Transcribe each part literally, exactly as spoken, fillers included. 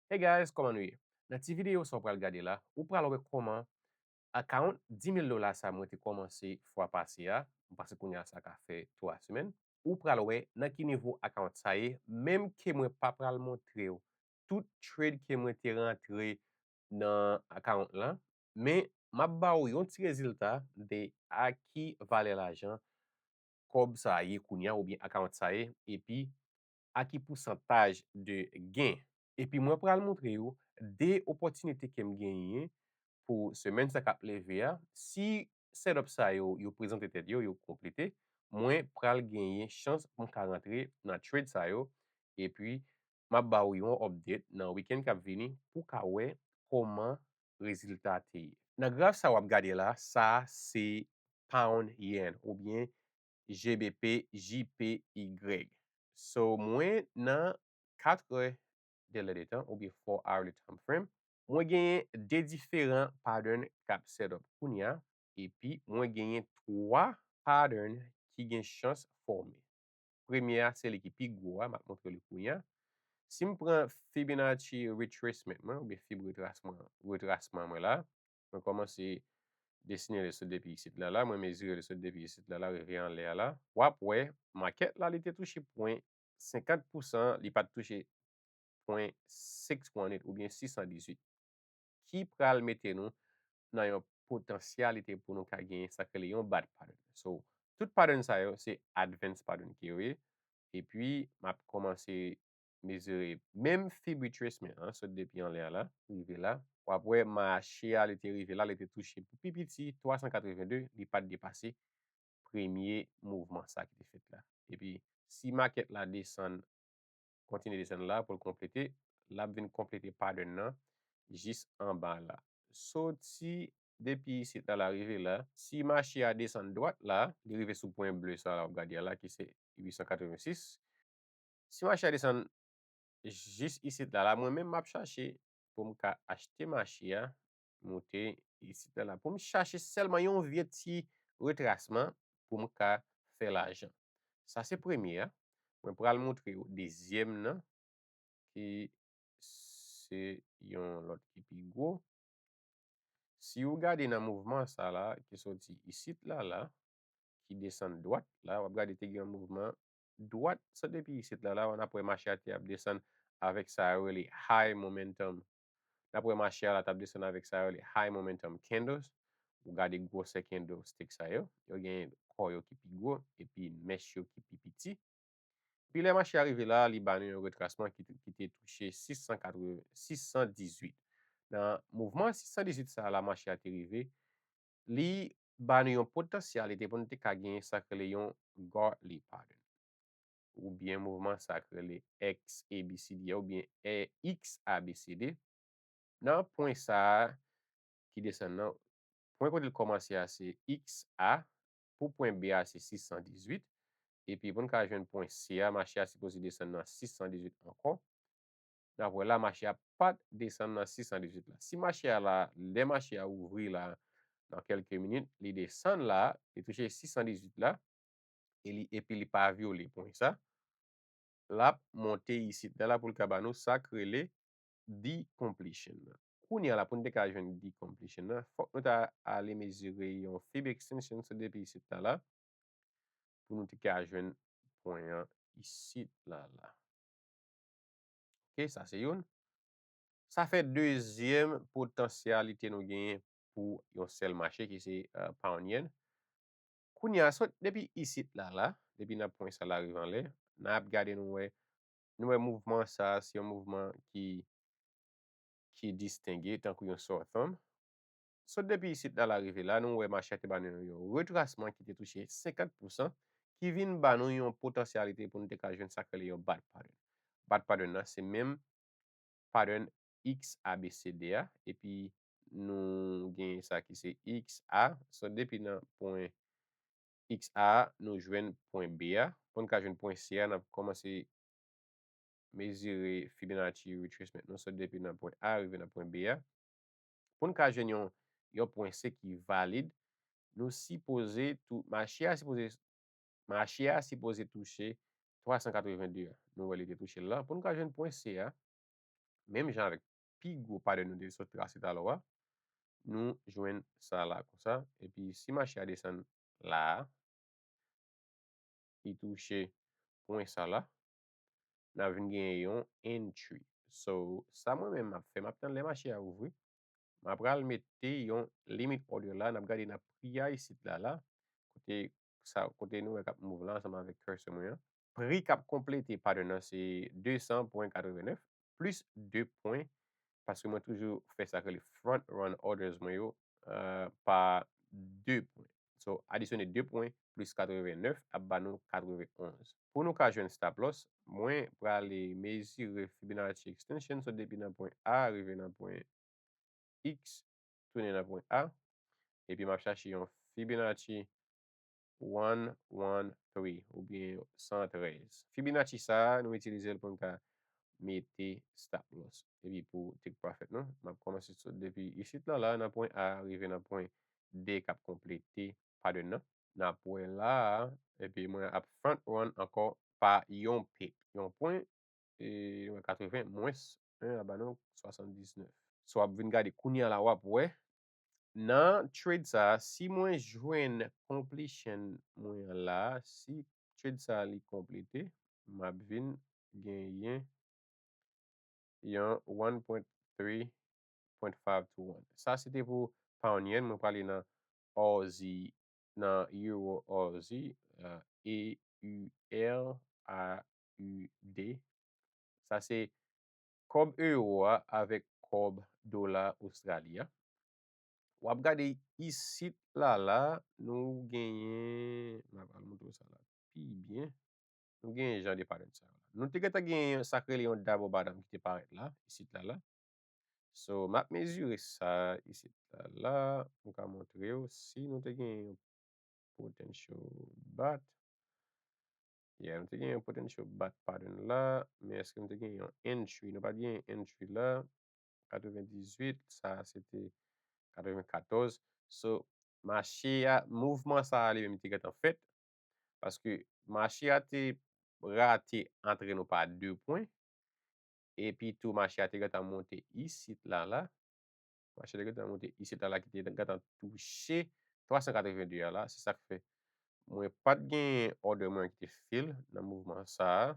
Hey guys, kòman nou ye? Nan ti videyo sa w pral gade la, ou pral wè kòman account dis mil dola sa mwen te kòmanse fwa pase a, paske kounye a sa ka fè twa semèn, ou pral wè nan ki nivo account sa ye, menm ke mwen pa pral montre w tout trade ke mwen te rantre nan account lan, men m ap ba w yon ti rezilta de a ki valè lajan kòb sa ye kounye a oubyen account sa ye, epi a ki pousantaj de gen. Epi mwen pral montre yo de opòtinite ke m genyen pou semèn sa k ap leve a. Si setup sa yo, yo prezante tèt yo, yo konplete, mwen pral genyen chans pou m ka rantre nan trade sa yo. Epi m ap ba w yon update nan weekend k ap vini pou w ka wè kòman rezilta te ye. Nan graf sa w ap gade la, sa se pound yen oubyen G B P, J P Y. So, mwen nan kat è de lè de tan oubyen four hourly time frame, mwen genyen de diferan pattern k ap set up kounye a, epi mwen genyen twa pattern ki gen chans fòme. Premye a, se li ki pi gwo a, m ap montre li kounye a. Si m pran Fibonacci retracement mwen, oubyen fib retrasman, retrasman mwen la, mwen kòmanse desinen li sot depi isit la, la, mwen mezire li sot depi isit la, la, rive anlè a la. W ap wè, makèt la, li te touche pwen senkant pousan, li pa t touche pwen six one eight oubyen sis san dizuit, ki pral mete nou nan yon potansyalite pou nou ka genyen sa k rele yon bad pattern. So, tout pattern sa yo, se advance pattern ke yo ye. Epi, m ap kòmanse mezire menm fib retracement an, sot depi anlè a la, rive la. W ap wè mache a, li te rive la, li te touche pou pi piti twa san katreven de, li pa t depase premye mouvman sa ki te fèt la. Epi, si makèt la desann, kontinye desann la pou l konplete, l ap vin konplete pattern nan jis anba la. Soti depi isit la, la rive la. Si mache a desann dwat la, li rive sou pwen ble sa la, w ap gade a la, ki se uit san katreven sis. Si mache a desann jis isit la, la, mwen menm m ap chache pou m ka achte mache a, moute isit la, la. Pou m chache sèlman yon vye ti retrasman pou m ka fè lajan. Sa se premye a. Mwen pral montre w dezyèm nan, ki se yon lòt ki pi gwo. Si w gade nan mouvman sa la, ki soti isit la, la, ki desann dwat la, w ap gade te gen yon mouvman dwat sot depi isit la, la, n ap wè mache a te ap desann avèk sa yo rele high momentum. N ap wè mache a la t ap desann avèk sa yo rele high momentum candles. Ou gade gwosè candlestick sa yo, yo gen kò yo ki pi gwo, epi mèch yo ki pi piti. Epi lè mache a rive la, li ba nou yon retrasman ki, ki te touche sis san katreven, sis san dizuit. Nan mouvman sis san dizuit sa a la mache a te rive, li ba nou yon potansyalite pou nou te ka genyen sa k rele yon Gartley pattern, oubyen mouvman sa k rele X A B C D a, oubyen X A B C D. Nan pwen sa a ki desann nan, pwen kote l kòmanse a se X A, pou pwen B a se sis san dizuit, epi pou n ka jwenn pwen C a, mache a sipoze desann nan sis san dizuit ankò. N ap wè la, mache a pa t desann nan sis san dizuit la. Si mache a la, lè mache a ouvri la, nan kèlke minit, li desann la, li touche sis san dizuit la, e li, epi li pa vyole pwen sa, l ap monte isit la, la pou l ka ba nou sa k rele decompletion nan. Kounye a la, pou n te ka jwenn decompletion nan, fòk nou ta ale mezire yon fib extension sot depi isit la, la, pou nou te ka jwenn pwen an isit la, la. Ok, sa se youn. Sa fè dezyèm potansyalite nou genyen pou yon sèl mache ki se, euh, pound yen. Kounye a, sot depi isit la, la, depi nan pwen sa la rive anlè, n ap gade nou wè, nou wè mouvman sa, se yon mouvman ki, ki distenge tankou yon sore thumb. Sot depi isit la, la rive la, nou wè mache a te ba nou yon retrasman ki te touche senkant pousan, ki vin ba nou yon potansyalite pou nou te ka jwenn sa k rele yon bad pattern. Bad pattern nan, se menm pattern X A B C D a, epi nou gen sa ki se X A, sot depi nan pwen X A, nou jwenn pwen B a. Pou n ka jwenn pwen C a, n ap kòmanse mezire Fibonacci retracement nou sot depi nan pwen A rive nan pwen B a. Pou n ka jwenn yon, yon pwen C ki valid, nou sipoze tou, mache a sipoze, mache a sipoze touche twa san katreven de a. Nou wè li te touche l la. Pou n ka jwenn pwen C a, menm jan avèk pi gwo pattern nou te sot trase talè a, nou jwenn sa la konsa. Epi si mache a desann la a, li touche pwen sa la, n a vin genyen yon entry. So, sa mwen menm m ap fè, m ap tann lè mache a ouvri. M ap pral mete yon limit order la, n ap gade nan pri a isit la la, kote sa, kote nou wè k ap move la ansanm avèk cursor mwen an. Pri k ap konplete pattern nan se de san pwen katrevennnèf plis de pwen, paske mwen toujou fè sa k rele front run orders mwen yo, euh, pa de pwen. So, adisyone de pwen plis katrevennnèf ap ba nou katrevenn onz. Pou nou ka jwenn stop loss, mwen prale mezire Fibonacci extension, so depi nan pwen A rive nan pwen X, tounen nan pwen A, epi m ap chache yon Fibonacci one one three oubyen san trèz. Fibonacci sa a, nou itilize l pou n ka mete stop loss. Epi pou take profit nou, m ap kòmanse sot depi isit la, la nan pwen A rive nan pwen D k ap konplete pattern nan. N ap wè la a, epi mwen ap front run ankò pa yon pip. Yon pwen, e, nou wè katreven mwens en a ba nou swasanndiznèf. So, w ap vin gade kounye a la, w ap wè nan trade sa a, si mwen jwenn completion mwen an la, si trade sa a li konplete, m ap vin genyen yon one point three point five two one. Sa se te pou pound yen, mwen prale nan Aussie, nan Euro Aussie, euh, E U R A U D. Sa se kòb ewo a avèk kòb dola Ostrali a. W ap gade isit la la, nou genyen, m ap al montre w sa la pi byen. Nou genyen jan de pattern sa yo la. Nou te gentan genyen sa k rele yon double bottom ki te parèt la, isit la la. So, m ap mezire sa isit la la, m ka montre w si nou te genyen yon potential bat. Yeah, nou te gen yon potential bat pattern la, men èske nou te gen yon entry? Nou pa t gen entry la. Katrevendizuit, sa se te katrevenkatòz. So, mache a, mouvman sa a li menm te gentan fèt. Paske mache a te rate antre nou pa de pwen. Epi tou, mache a te gentan monte isit la la. Mache a te gentan monte isit la la ki te gentan touche twa san katreven de a la. Se sa k fè mwen pa t gen order mwen ki te fill nan mouvman sa a.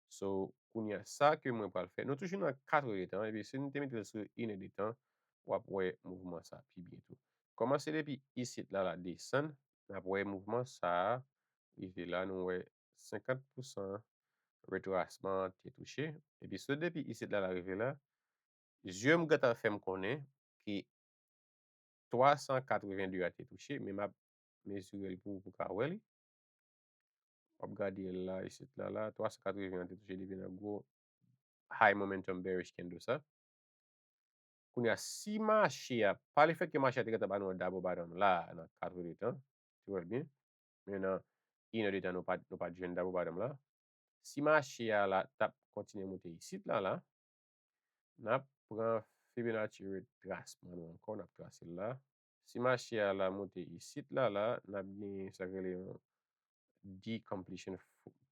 So, kounye a sa ke mwen pral fè. Nou toujou nan katrev de tan. Epi si nou te mete l sou inè de tan, w ap wè mouvman sa pi byen tou. Kòmanse depi isit la la desann, n ap wè mouvman sa a rive la, nou wè senkant pousan retrasman te touche. Epi sot depi isit la la rive la, zye m gentan fè m konnen ke twa san katreven de a te touche, men m ap mezire l pou ou pou ka wè li. W ap gade l la, isit la la, twa san katreven an te touche depi nan gwo high momentum bearish candle sa. Kounye a, si mache a, pa lefètke mache a te gentan ba nou yon double bottom la nan katrev de tan, tou wè byen, men nan inè de tan nou pa, nou pa t jwenn double bottom la. Si mache a la t ap kontinye monte isit la la, n ap pran Fibonacci retrasman nou ankò, n ap trase l la. Si mache a la monte isit la la, n ap gen sa k rele yon decompletion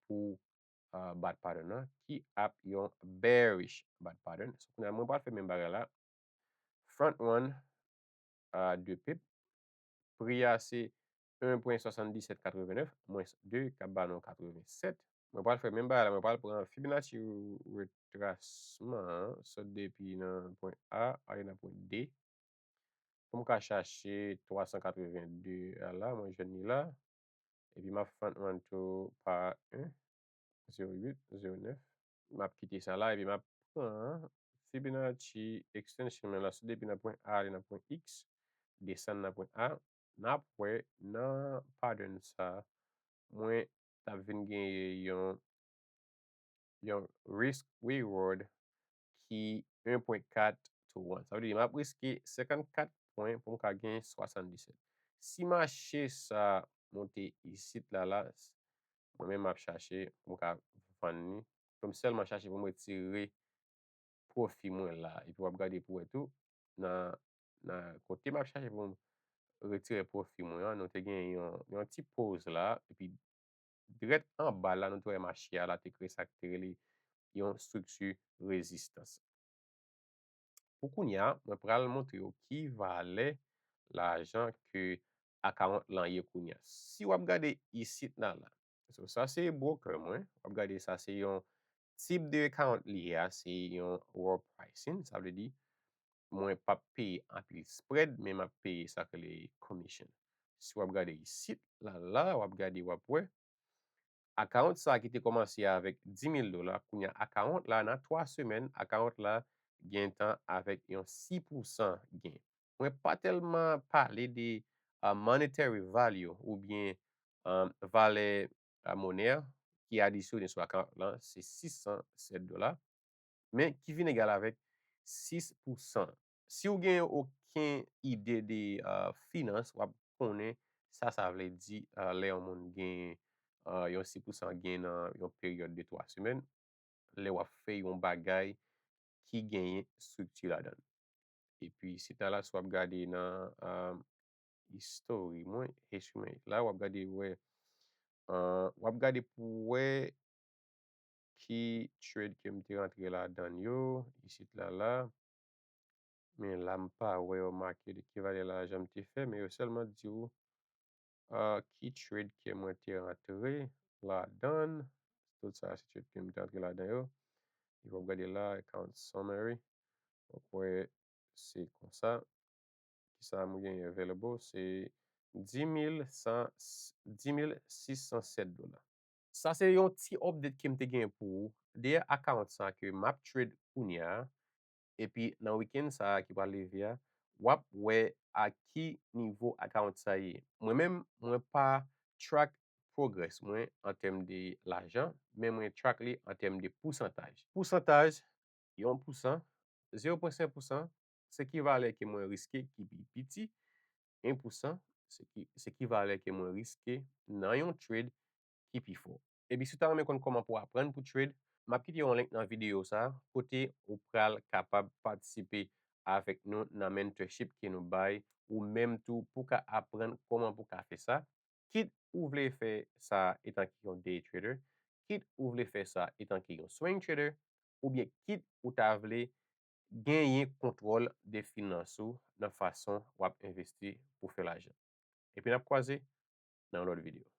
pou uh, bat pattern nan, ki ap yon bearish bat pattern. So, kounye a, mwen pral fè menm bagay la. Front run a de pip. Pri a se en pwen swasanndisèt katrevennnèf mwens de k ap ba nou katrevennsèt. Mwen pral fè menm bagay la, mwen pral pran Fibonacci retrasman an, sot depi nan pwen A, ale nan pwen D. Pou m ka chache twa san katreven de a la, mwen jwenn li la. Epi m ap front run tou pa en, zewo uit, zewo nèf. M ap kite sa la, epi m ap pran Fibonacci extension mwen la, sot depi nan pwen A ale nan pwen X, desann nan pwen A, n ap wè nan pattern sa, mwen t ap vin genyen yon, yon risk reward ki en pwen kat to wan. Sa vle di, m ap riske senkannkat pwen pou m ka gen swasanndisèt. Si mache sa monte isit la, la, mwen menm m ap chache pou m ka vann li. Pou m sèlman chache pou m retire pwofi mwen la. Epi w ap gade pou wè tou, nan, nan kote m ap chache pou m retire pwofi mwen an, nou te gen yon, yon ti poz la, epi drèt anba la, nou te wè mache a la te kreye sa ki te rele yon estrikti rezistans. Pou kounye a, mwen pral montre w ki valè lajan ke akawont lan ye kounye a. Si w ap gade isit la la, so, sa se broker mwen, w ap gade sa se yon tip de akawont li ye a, se yon raw pricing, sa vle di mwen p ap peye anpil spread, men m ap peye sa k rele commission. Si w ap gade isit la la, w ap gade, w ap wè akawont sa ki te kòmanse avèk dis mil dola, kounye a akawont la nan twa semèn, akawont la gentan avèk yon sis pousan gen. Mwen pa tèlman pale de uh, monetary value oubyen uh, valè uh, monè ki adisyone sou akawont lan, se sis san sèt dola, men ki vin egal avèk sis pousan. Si w gen okenn ide de uh, finans, w ap konnen sa sa vle di uh, lè yon moun gen uh, yon sis pousan gen nan yon peryòd de twa semèn, lè w ap fè yon bagay ki genyen estrikti ladan l. Epi, si ta la, si w ap gade nan uh, history mwen, history mwen la, w ap gade wè, uh, w ap gade pou wè ki trade ke m te rantre ladan l yo, isit la la. Men la, m pa wè yo make de ki valè lajan m te fè, men yo sèlman di w uh, ki trade ke mwen te rantre ladan l. Tout sa se trade ke m te rantre ladan yo. Epi w ap gade la, account summary. W ap wè se konsa. Kisa m genyen available? Se dis mil san, dis mil sis san sèt dola. Sa se yon ti update ke m te genyen pou ou. Dèyè akawont sa ke m ap trade kounye a, epi nan wikenn sa a ki pral rive a, w ap wè a ki nivo akawont sa ye. Mwen menm, mwen pa track progress mwen an tèm de lajan, men mwen track li an tèm de pousantaj. Pousantaj, yon pousan, zewo pwen senk pousan, se ki valè ke mwen riske ki pi piti, en pousan, se ki, se ki valè ke mwen riske nan yon trade ki pi fò. Epi si w ta renmen konn kòman pou w aprann pou trade, m ap kite yon link nan videyo sa a, kote ou pral kapab patisipe avèk nou nan mentorship ke nou bay, ou menm tou pou ka aprann kòman pou w ka fè sa, kit ou vle fè sa etan ke yon day trader, kit ou vle fè sa etan ke yon swing trader, oubyen kit ou ta vle genyen kontwòl de finans ou nan fason w ap envesti pou fè lajan. Epi n ap kwaze nan yon lòt videyo.